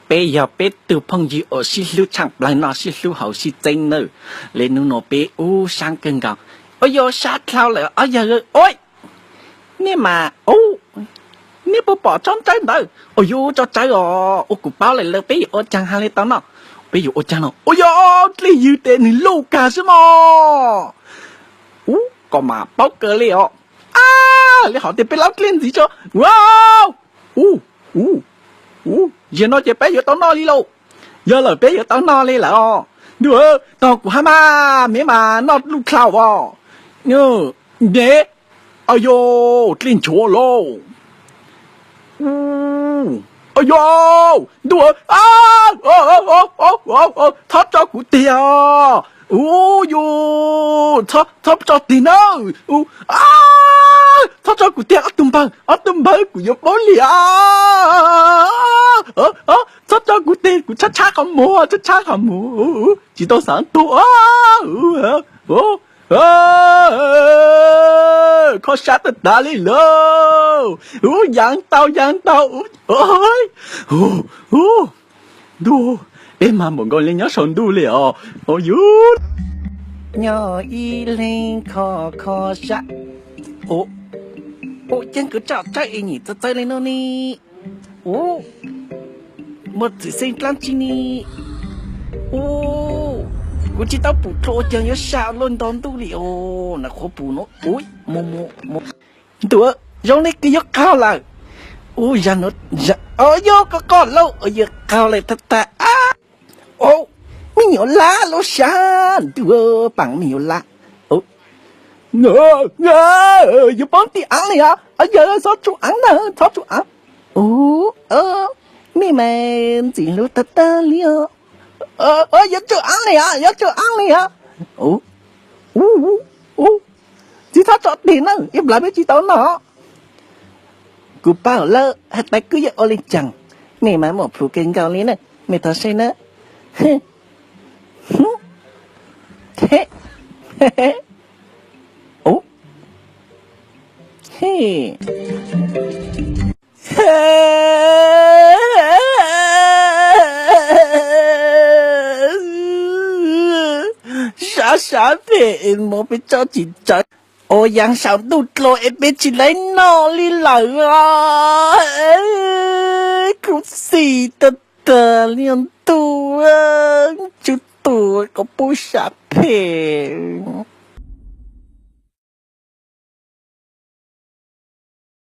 Peb yog peb tug phooj ywg uas sib hlub tshaaj plawg noj sib hlub haus sib txeeb nawb. Le nub nua peb ub sab kawg nkaus. Ua yuav sab dlhau lawm ob yawg. Ua, nej mas ub, nej puas pom tsob tsawb ntawd? Ua yuav tsob tsawb os, ua kuv paub lawm lawv peb yuav ua caag has le tau noj? Peb yuav ua caag no? Ua yog dlej ywg tes nwg luj kag xwb mog. Ub, koj mas paub kawg li os. A, le hov tias peb laub dlej ntxiv tso. Ua, ub, ub, ub, yog no ces peb yuav tau noj li lauj. Yog lawm peb yuav tau noj li lawm os. Ntuj, tog kuv hab mas, me mas noj luj dlhau os. Neb, a yog dlej nchuav lauj. Ua yog, ntuj, txhob tso kuv tiag. Ua yog, txhob tso tiag na. Txhob tso kuv tiag ob tug npawg, ob tug npawg kuv yuav paub liam. Txhob tso kuv tiag, kuv tshab tshab qhov muag, tshab tshab qhov muag, tsis tau xaav tuag. Kho sab tag tag li lauj. Ub, yaav ntau yaav ntau. Ntuj, peb mag npaum nkaus li nyob saum ntuj li os. Ua yog, nyob ib leeg kho kho sab. Ua, ua caag kuv tsom tsawb es nyim txawv txawv li no ne. Ub, muaj txwm xeeb dlaab tsi ne. Ub, kuv tsis tau pum dlua ua caag yuav sab luaj nto ntuj li os. Na qhuav pum no. Ub, mus mus mus. Ntuj, zoo li kws yuav qaug lawm. Ub, zag no, o yog koj qoj lauj, yuav qaug lawm tag tag. A, me nyuam lab lub sab, ntuj, paam me nyuam lab. Yuav poob tim aav li os, yog txhob tsum aav na, txhob tsum aav. Ub, me mas ntxim hlub tag tag li os. Yuav tsum aav li os, yuav tsum aav li os. Ub, txiv txhob tso tig na, ib plag peb tsis tau noj. Kuv paub lawm has tas kuv yuav ua li caag, mej mas muaj plhus kawg nkaus li na, mej thov saib na. Sab sab phem es mus peb tsob tsis tsawv, ua yav saum ntuj dlua es peb tsis lawv noj li lawm. Khuv xim tag tag li ntuj, tswv tus kom pub sab phem.